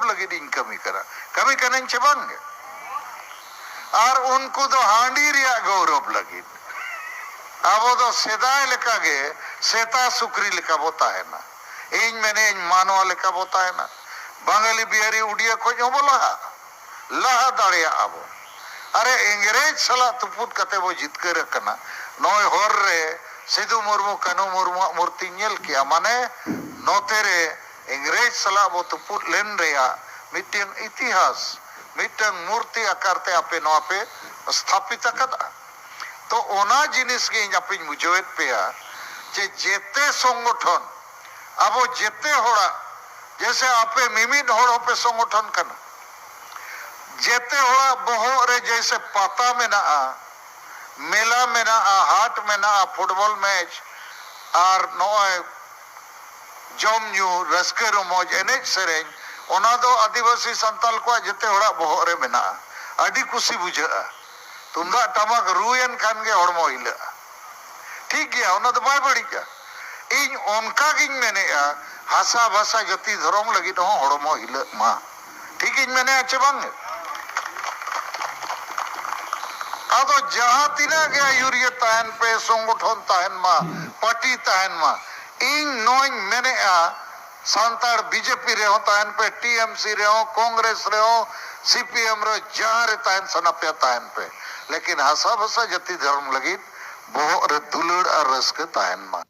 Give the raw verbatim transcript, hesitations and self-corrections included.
ᱞᱟᱹᱜᱤᱫ ᱤᱧ ᱠᱟᱹᱢᱤ ᱠᱟᱱᱟ᱾ ᱠᱟᱹᱢᱤ ᱠᱟᱹᱱᱟᱹᱧ ᱪᱮ ᱵᱟᱝ ᱜᱮ? ᱟᱨ ᱩᱱᱠᱩ ᱫᱚ ᱦᱟᱺᱰᱤ ᱨᱮᱭᱟᱜ ᱜᱚᱨᱚᱵᱽ ᱞᱟᱹᱜᱤᱫ᱾ ᱟᱵᱚ ᱫᱚ ᱥᱮᱫᱟᱭ ᱞᱮᱠᱟᱜᱮ ᱥᱮᱛᱟ ᱥᱩᱠᱨᱤ ᱞᱮᱠᱟ ᱵᱚ ᱛᱟᱦᱮᱱᱟ᱾ ᱤᱧ ᱢᱮᱱᱮᱫ ᱢᱟᱱᱣᱟ ᱞᱮᱠᱟ ᱵᱚ ᱛᱟᱦᱮᱱᱟ᱾ ᱵᱟᱝᱜᱟᱞᱤ ᱵᱤᱦᱟᱨᱤ ᱩᱰᱤᱭᱟ ᱠᱷᱚᱱ ᱦᱚᱸᱵᱚ ᱞᱟᱦᱟᱜᱼᱟ᱾ ᱞᱟᱦᱟ ᱫᱟᱲᱮᱭᱟᱜᱼᱟ ᱵᱚ᱾ ᱟᱨᱮ, ᱤᱝᱨᱮᱡᱽ ᱥᱟᱞᱟᱜ ᱛᱩᱯᱩᱫ ᱠᱟᱛᱮ ᱵᱚ ᱡᱤᱛᱠᱟᱹᱨ ᱟᱠᱟᱱᱟ᱾ ᱱᱚᱜᱼᱚᱭ ᱦᱚᱨ ᱨᱮ ᱥᱤᱫᱩ ᱢᱩᱨᱢᱩ, ᱠᱟᱹᱱᱦᱩ ᱢᱩᱨᱢᱩᱣᱟᱜ ᱢᱩᱨᱛᱤᱧ ᱧᱮᱞ ᱠᱮᱜᱼᱟ᱾ ᱢᱟᱱᱮ, ᱱᱚᱛᱮ ᱨᱮ ᱤᱝᱨᱮᱡᱽ ᱥᱟᱞᱟᱜ ᱵᱚ ᱛᱩᱯᱩᱫ ᱞᱮᱱ ᱨᱮᱭᱟᱜ ᱢᱤᱫᱴᱮᱱ ᱤᱛᱤᱦᱟᱥ, ᱢᱤᱫᱴᱟᱝ ᱢᱩᱨᱛᱤ ᱟᱠᱟᱨ ᱛᱮ ᱟᱯᱮ ᱱᱚᱣᱟ ᱯᱮ ᱥᱛᱷᱟᱯᱤᱛ ᱟᱠᱟᱫᱼᱟ᱾ ᱛᱚ, ᱚᱱᱟ ᱡᱤᱱᱤᱥ ᱜᱮ ᱤᱧ ᱟᱯᱮᱧ ᱵᱩᱡᱷᱟᱹᱣᱮᱫ ᱯᱮᱭᱟ ᱡᱮ ᱡᱮᱛᱮ ᱥᱚᱝᱜᱚᱴᱷᱚᱱ, ᱟᱵᱚ ᱡᱮᱛᱮ ᱦᱚᱲᱟᱜ, ᱡᱮᱭᱥᱮ ᱟᱯᱮ ᱢᱤᱢᱤᱫ ᱦᱚᱲ ᱦᱚᱸᱯᱮ ᱥᱚᱝᱜᱚᱴᱷᱚᱱ ᱠᱟᱱᱟ, ᱡᱮᱛᱮ ᱦᱚᱲᱟᱜ ᱵᱚᱦᱚᱜ ᱨᱮ ᱡᱮᱭᱥᱮ ᱯᱟᱛᱟ ᱢᱮᱱᱟᱜᱼᱟ, ᱢᱮᱞᱟ ᱢᱮᱱᱟᱜᱼᱟ, ᱦᱟᱴ ᱢᱮᱱᱟᱜᱼᱟ, ᱯᱷᱩᱴᱵᱚᱞ ᱢᱮᱪ, ᱟᱨ ᱱᱚᱜᱼᱚᱭ ᱡᱚᱢ ᱧᱩ, ᱨᱟᱹᱥᱠᱟᱹ ᱨᱚᱢᱚᱡᱽ, ᱮᱱᱮᱡ ᱥᱮᱨᱮᱧ, ᱚᱱᱟ ᱫᱚ ᱟᱹᱫᱤᱵᱟᱹᱥᱤ ᱥᱟᱱᱛᱟᱞ ᱠᱚᱣᱟᱜ ᱡᱮᱛᱮ ᱦᱚᱲᱟᱜ ᱵᱚᱦᱚᱜ ᱨᱮ ᱢᱮᱱᱟᱜᱼᱟ᱾ ᱟᱹᱰᱤ ᱠᱩᱥᱤ ᱵᱩᱡᱷᱟᱹᱜᱼᱟ᱾ ᱛᱩᱢᱫᱟᱜ ᱴᱟᱢᱟᱠ ᱨᱩᱭᱮᱱ ᱠᱷᱟᱱ ᱜᱮ ᱦᱚᱲᱢᱚ ᱦᱤᱞᱟᱹᱜᱼᱟ᱾ ᱴᱷᱤᱠ ᱜᱮᱭᱟ, ᱚᱱᱟ ᱫᱚ ᱵᱟᱭ ᱵᱟᱹᱲᱤᱡᱼᱟ᱾ ᱤᱧ ᱚᱱᱠᱟ ᱜᱤᱧ ᱢᱮᱱᱮᱫᱼᱟ, ᱦᱟᱥᱟ ᱵᱷᱟᱥᱟ ᱡᱟᱹᱛᱤ ᱫᱷᱚᱨᱚᱢ ᱞᱟᱹᱜᱤᱫ ᱦᱚᱸ ᱦᱚᱲᱢᱚ ᱦᱤᱞᱟᱹᱜ ᱢᱟ᱾ ᱴᱷᱤᱠ ᱤᱧ ᱢᱮᱱᱮᱫᱼᱟ ᱪᱮ ᱵᱟᱝ? ᱟᱫᱚ ᱡᱟᱦᱟᱸ ᱛᱤᱱᱟᱹᱜ ᱜᱮ ᱟᱹᱭᱩᱨᱤᱭᱟᱹ ᱛᱟᱦᱮᱱ ᱯᱮ, ᱥᱚᱝᱜᱚᱴᱷᱚᱱ ᱛᱟᱦᱮᱱ ᱢᱟ, ᱯᱟᱨᱴᱤ ᱛᱟᱦᱮᱱ ᱢᱟ, ᱤᱧ ᱱᱚᱣᱟᱧ ᱢᱮᱱᱮᱫᱼᱟ, ᱥᱟᱱᱛᱟᱲ ᱵᱤᱡᱮᱯᱤ ᱨᱮᱦᱚᱸ ᱛᱟᱦᱮᱱ ᱯᱮ, ᱴᱤ ᱮᱢ ᱥᱤ ᱨᱮᱦᱚᱸ, ᱠᱚᱝᱜᱨᱮᱥ ᱨᱮᱦᱚᱸ, ᱥᱤ ᱯᱤ ᱮᱢ ᱨᱮᱦᱚᱸ, ᱡᱟᱦᱟᱸ ᱨᱮ ᱛᱟᱦᱮᱱ ᱥᱟᱱᱟ ᱯᱮᱭᱟ ᱛᱟᱦᱮᱱ ᱯᱮ, ᱞᱮᱠᱤᱱ ᱦᱟᱥᱟ ᱵᱷᱟᱥᱟ ᱡᱟᱹᱛᱤ ᱫᱷᱚᱨᱚᱢ ᱞᱟᱹᱜᱤᱫ ᱵᱚᱦᱚᱜ ᱨᱮ ᱫᱩᱞᱟᱹᱲ ᱟᱨ ᱨᱟᱹᱥᱠᱟᱹ ᱛᱟᱦᱮᱱ ᱢᱟ᱾